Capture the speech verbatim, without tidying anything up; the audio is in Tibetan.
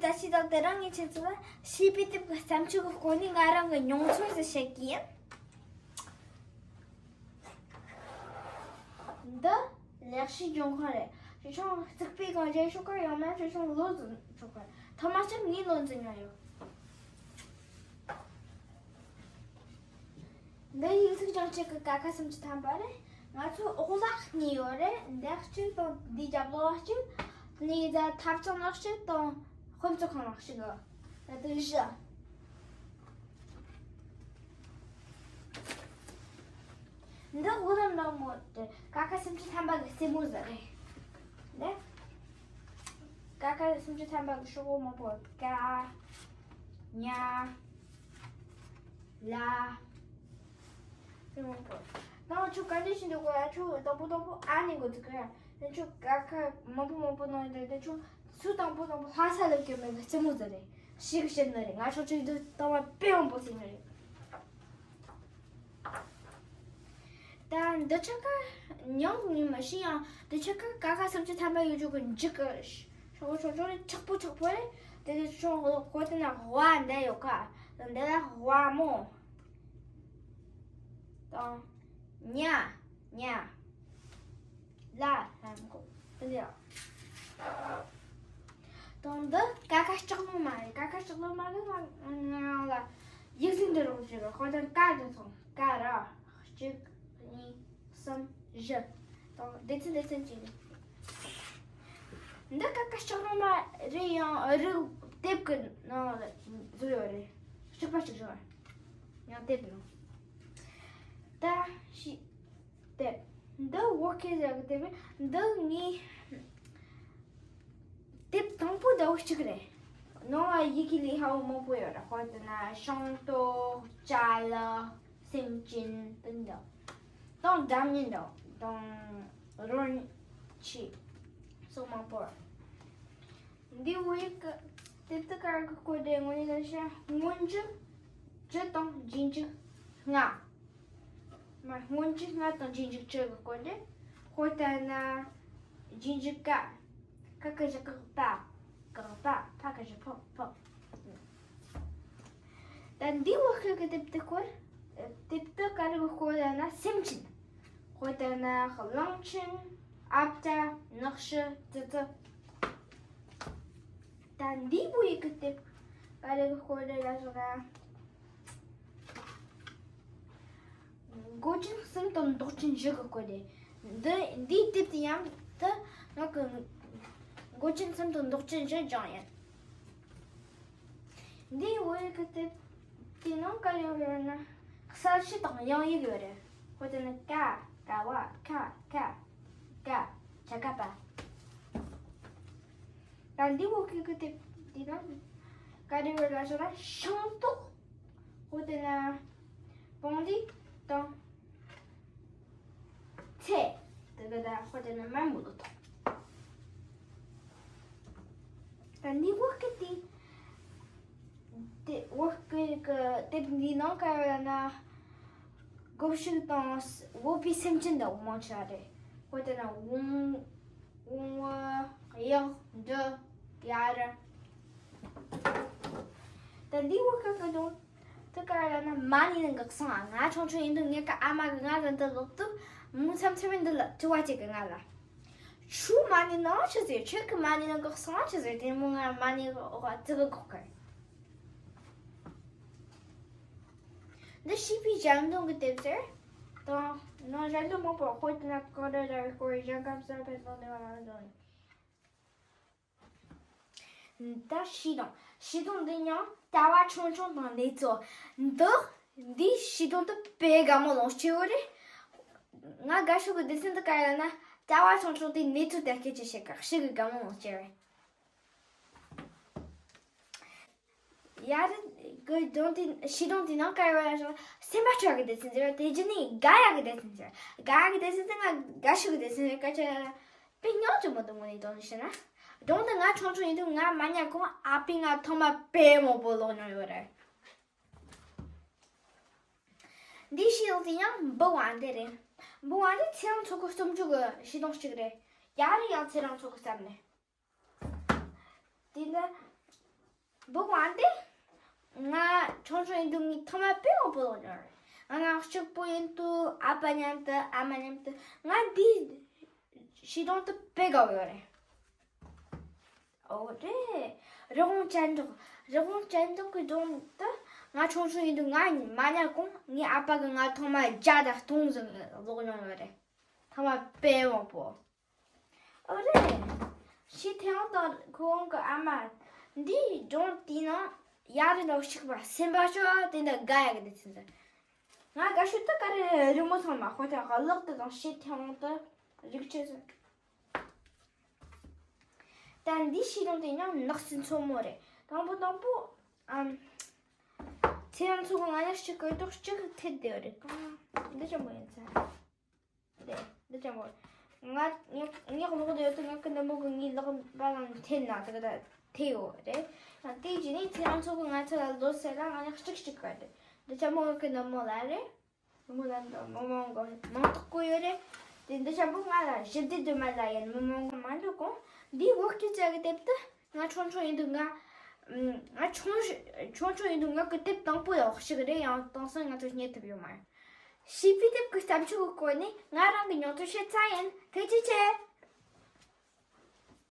ད་ཅི་ལྟར་དེ་རིང་ངས་ཁྱེད་ཚོ་ལ་བྱིས་པའི་དེབ་ཀྱི་བརྩམས་ཆོས་ཀྱི་སྐོར་ནས་ང་རང་གི་མྱོང་ཚོར་ཟིག་བཤད་ཀྱི་ཡིན། འདི་ལེགས་བཤད་ལྗོན་ཁང་རེད། ཆེ་ཆུང་རྩིག་པའི་གང་བྱས་ཆོག་གི། ཡང་ན་ཆེ་ཆུང་ལོ་འཛིན་ཆོག་གི། ཐོག་མ་ཕྱིར་ངས་ལོ་འཛིན་མྱོང་ཡོད། འདི་ཡིག་གཟུགས་སྦྱང་བྱེད་ཀྱི་ཀ་ཁ་སུམ་ཅུ་ཐམ་པ་རེད། ང་ཚོ་འོག་ལ་གཉིས་ཡོད་རེད། འདི་གཅིག་དང་འདིའི་རྒྱབ་ལོགས་གཅིག། དེ་ནས་ད་ཐབ་ཚང་ལ་གཅིག་དང་དཔེ་མཛོད་ཁང་ལ་གཅིག་གི། ད་དེ་བཞི། འདི་འོག་ལ་ནག་མོ་དེ་ཀ་ཁ་སུམ་ཅུ་ཐམ་པ་གི་རྩེད་མོ་ཟིག་རེད། འདི་ཀ་ཁ་སུམ་ཅུ་ཐམ་པ་གི་ཤོག་བུ་མང་པོ། ཀ། ཉ། ལ། ནང་ཆུ་ག་འདྲ་ཞིག་འདུག་གོ། ཆུ་དང་པོ་དང་པོ་ཨ་ནི་འགོ་འཛུགས་ཡ། ནི་ཆུ་ཀ་ཁ་མང་པོ་མང་པོ་ནང་འདྲ། ནི་ཆུ་སུ་དང་པོ་དང་པོ་ལྷ་ས་ལ་སྐྱོད་མེད་གི་རྩེད་མོ་ཟིག་རེད། ཤི་གི་བཤད་ནི་རེད། ང་ཆོ་ཆུ་འདི་ལྟ་བ་དཔེ་མང་པོ་ཟིན་ནི་རེད། ད་འདི་ཆ་ཀ་ཉོག་ཉིན་མ་ཤི་ཡང་འདི་ཆ་ཀ་ཀ་ཁ་སུམ་ཅུ་ཐམ་པ་ཡོད་ཆོག་གི་འཇིག་གི། ཤོག་ཆོག་ཆོག་རེད། མཁྲེགས་པོ་མཁྲེགས་པོ་རེད། དེ་ནི་ཆོག་གོ། དེ་ན་ཝ་འདི་ཡོད་ཀ། འདི་ལ་ཝ་མོ། དང་། ཉ། ཉ། ལ། ལ་མོ་གོ། དེ་འདི་ཡོད། དང་འདི་ཀ་ཁ་ལྕགས་ལོ་མ་རེད། ཀ་ཁ་ལྕགས་ལོ་མ་གི་ང་ང་ལ་ཡིག་གཟུགས་འདི་རོགས་བྱེད་གི། ཁོ་ད་ཀ་འདི་ཚོ་ཀ་ར། གཅིག་གཉིས། གསུམ། བཞི། དང་སྡེ་ཚན་སྡེ་ཚན་གཅིག་ནས། འདི་ཀ་ཁ་ལྕགས་ལོ་མ་རེད། ཡང་རིགས་དེབ་ཀྱི་ནང་ལ་བཟོས་ཡོད་རེད། གཅིག་པ་གཅིག་བཟོས་ཡོད། ཡང་དེབ་ནང་། ད་ཤི་དེབ། འདི་བོད་སྐད་ཟེར་གི་དེབ་རེད། འདི་ངའི་དེབ་དང་པོ་ཟླ་བ་གཅིག་རེད། ནང་ལ་ཡི་གེ་ལས་སླ་བོ་མང་པོ་ཡོད་རེད། དཔེར་ན་ཤིང་ཏོག་ཅ་ལག་སེམས་ཅན་དེ་འདྲ། དང་སྒྲ་སྙན་འདྲ་དང་རོལ་ཆས་སོགས་མང་པོ་རེད། འདི་བོད་ཡིག་གི་དེབ་ཏུ་ག་རེ་གི་སྐོར་རེད། དངོས་གནས་ལ་བཤད་ན་སྔོན་འཇུག་བཅུ་དང་རྗེས་འཇུག་ལྔ། མ་སྔོན་འཇུག་ལྔ་དང་རྗེས་འཇུག་བཅུ་གི་སྐོར་རེད། དཔེར་ན་རྗེས་འཇུག་ཀ། ཀ་གི་བཞག་གི་ཀ། ག་གི་ག། ཕ་གི་ཕ། ཕག། ད་འདི་བོད་སྐད་ཀྱི་དེབ་ཏུ་སྐོར། དེབ་ཏུ་ག་རེ་གི་སྐོར་ལབ་ན་སེམས་ཅན། དཔེར་ན་གླང་ཆེན། ཨ་བྲ། ནགས་ཤུ། ཙི་ཙི། ད་འདི་བོད་ཡིག་གི་དེབ་ག་རེ་གི་སྐོར་རེད་ལབ་སོང་ན། མགོ་ཅན་གསུམ་དང་མདོག་ཅན་བཞི་གི་སྐོར་རེད། འདི་འདིའི་དེབ་དེ་ཡང་དུ་ང་གི་མགོ་ཅན་གསུམ་དང་མདོག་ཅན་བཞི་སྦྱངས་ཡིན། འདིའི་བོད་ཡིག་གི་དེབ་དེའི་ནང་ག་རེ་ཡོད་རེད་ན། གསལ་བྱེད་དང་དབྱངས་ཡིག་ཡོད་རེད། དཔེར་ན་ཀ། ཀ་བ། ཁ། ཀ། ཀ། ཆ་ཀ་པ། ད་འདི་བོད་སྐད་ཀྱི་དེབ་དེའི་ནང་ག་རེ་ཡོད་ལབ་སོང་ན་ཤིང་ཏོག་དཔེར་ན་སྤང་ལུད་དང་། ཚེ། དེ་ག་ད་དཔེར་ན་མ་མོ་ལོ་ཐོག་ད་ནི་བོད་སྐད་དེ། དེ་བོད་སྐད་ཀྱི་དེབ་འདིའི་ནང་ག་རེ་ཡོད་ན། སྒོ་ཕྱུགས་དང་བོད་པའི་སེམས་ཅན་དང་མང་ཆེ་བ་རེད། དཔེར་ན་བོང་། བོང་བུ། གཡག་འབྲི། ཡར། ད་འདི་བོད་སྐད་ཀྱི་དོན་དེ་ག་རེ་ལབ་ན། མ་ཎི་ནང་གི་གསང་བ། ང་ཆུང་ཆུང་ཡིན་དུས་ངའི་ཀ་ཨ་མ་གིས་ང་ལ་འདི་ཀློག་དུས་མོ་མཚམས་མཚམས་འདི་ལ་དྲི་བ་བྱེད་ཀི་ང་ལ། ཆུ་མ་ཎི་ནང་ཆི་ཟེར། ཁྱོད་ཀྱི་མ་ཎི་ནང་གི་གསང་བ་ཆི་ཟེར། དེ་མོ་ང་མ་ཎི་འོག་ཙི་གི་གོ་གི། འདི་བྱིས་པའི་ཞལ་འདོན་གྱི་དེབ་ཟེར། དང་ནང་ཞལ་འདོན་མང་པོ། དཔེར་ན་ཀ་ར་ར་སྐོར་ཞལ་ཁམས་གསར་པའི་ནང་ནས་བ་ལ་འདོན། ད་བྱིས་སྒྲུང་། བྱིས་སྒྲུང་འདི་ཡང་བྱ་བ་ཆུང་ཆུང་དང་ནེ་ཙོ། འདི་འདིའི་བྱིས་སྒྲུང་དེ་དཔེ་དགའ་མོ་ལོངས་སྤྱོད་ཡོད་རེད། ང་དགའ་ཤོས་ཀྱི་སྡེ་ཚན་དེ་ག་རེ་ལབ་ན། བྱ་བ་ཆུང་ཆུང་དེ་ནེ་ཙོ་དེ་སྐད་ཆ་བཤད་གི་ཞེ་གི་དགའ་མོ་ལོངས་སྤྱོད་རེད། ཡ་རེད། གི་སྒྲུང་དེ། བྱིས་སྒྲུང་དེའི་ནང་ག་རེ་ཡོད་ལབ་སོང་ན། སེམས་པ་སྐྱོ་ཡག་གི་སྡེ་ཚན་ཟེར་བ། དེ་རྗེས་ནས་དགའ་ཡག་གི་སྡེ་ཚན་ཟེར་བ། དགའ་ཡག་གི་སྡེ་ཚན་དེ་ང་དགའ་ཤོས་ཀྱི་སྡེ་ཚན་རེད། སྐད་ཆ་དཔེ་ཉག་གི་མོ་དེ་མོ་ནས་དོན་བྱས་ན། སྒྲུང་དེ་ང་ཆུང་ཆུང་ཡིན་དུས་ང་མ་ཉལ་གོང་ཨ་ཕས་ང་ཐེངས་མ་དཔེ་མང་པོ་ཀློག་མྱོང་ཡོད་རེད། འདིའི་བྱིས་སྒྲུང་དེ་ཡང་འབུ་དབང་འདུས་རེད། འབུ་དབང་འདུས་ཚེ་རིང་མཚོ་ཁུག་རྩོམ་སྒྲིག་གི་བྱིས་སྒྲུང་གཅིག་རེད། ཡ་རེད། ཡང་ཚེ་རིང་མཚོ་ཁུག་བརྩམས་ནས། དེ་ནས་ འབུ་གུ་འདི་ང་ཆུང་ཆུང་ཡིན་དུས་ངས་ཐོག་མ་དཔེ་མང་པོ་ལོག་མྱོང་རེད། ང་ང་གཅིག་པུ་ཡིན་དུས་ཨ་ཕ་མཉམ་དུ་ཨ་མ་མཉམ་དུ་ང་འདི་བྱེད་སྟངས་དེ་དཔེ་དགའ་བོ་ཡོད་རེད། ཨོ་རེད། རི་བོང་ཅལ་འདྲོགས། རི་བོང་ཅལ་འདྲོགས་ཀྱི་སྒྲུང་དེ་ང་ཆུང་ཆུང་ཡིན་དུས་ང་མ་ཉལ་གོང་ངའི་ཨ་ཕ་གིས་ང་ཐོག་མ་བརྒྱ་དང་སྟོང་ཟིག་ཀློག་མྱོང་ཡོད་རེད། ཐོག་མ་དཔེ་མང་པོ། ཨོ་རེད། ཞི་ཐེ་ཝང་དང་ཁོ་བོ་གི་ཨ་མ། འདིའི་སྒྲུང་དེའི་ནང་ཡ་རི་ལོ་ཞིག་པ་སེམས་པ་ཤོ་དེ་འདྲ་དགའ་ཡག་གི་དེ་ཚོ་འདྲ། ང་དགའ་ཤོས་དེ་ག་རེ་རི་མོ་ཚང་མ་ཧོ་ཐལ་གླག་དེ་དང་ཞི་ཐེ་ཝང་དེ་རིག་ཆེ་ཚོ། ད་འདི་ཤེས་ཡོན་དེ་ཡང་ནགས་ཚལ་མཚོ་མོ་རེད། དང་པོ་དང་པོ། ཨམ། ཚེ་རིང་མཚོ་གི་ང་ཡང་གཅིག་གི་ཏོག་གཅིག་ཐེབས་བསྡད་ཡོད་རེད། གང་འདི་ཅན་པོ་ཡིན་ཚ། རེད། འདི་ཅན་པོ། ང་ངས་ངས་ཀློག་བསྡད་ཡོད་དུས་ང་གི་ནུ་མོ་གི་ངའི་ལག་པ་ནང་ཐེབས་ན་དེ་ག་ད་ཐེབས་ཡོད་རེད། ཡང་དེའི་རྗེས་ནས་ཚེ་རིང་མཚོ་གི་ང་ཚོ་ལ་ལོ་ཟེར་ལ་ང་ཡང་གཅིག་གཅིག་ག་རེད། འདི་ཅན་པོ་ང་གི་ནུ་མོ་ལ་རེད། མོ་ལ་འདི་མོ་མོ་མགོ་མང་དག་གོ་ཡོད་རེད། དེ་འདི་ཆ་པོ་ང་ལ་ཞི་བདེ་སྒྲོལ་མ་ལ་ཡིན། མོ་མོ་མགོ་མང་དག་གོ། འདི་བོད་སྐད་ཆ་གི་དེབ་དེ་ང་ཆུང་ཆུང་ཡིན་དུས་ང་ང་ཆུང་ཆུང་ཆུང་ཡིན་དུས་ང་གི་དེབ་དང་པོ་ཡག་ཞིག་རེད། ཡང་དེང་སང་ང་ཚོ་རྙེད་ཐུབ་ཡོད་མ་རེད། ཞི་བདེ་དེབ་ཀྱི་བརྩམས་ཆོས་ཀྱི་སྐོར་ནས་ང་རང་གི་མྱོང་ཚོར་བཤད་ཚར་ཡིན། ཐུགས་རྗེ་ཆེ།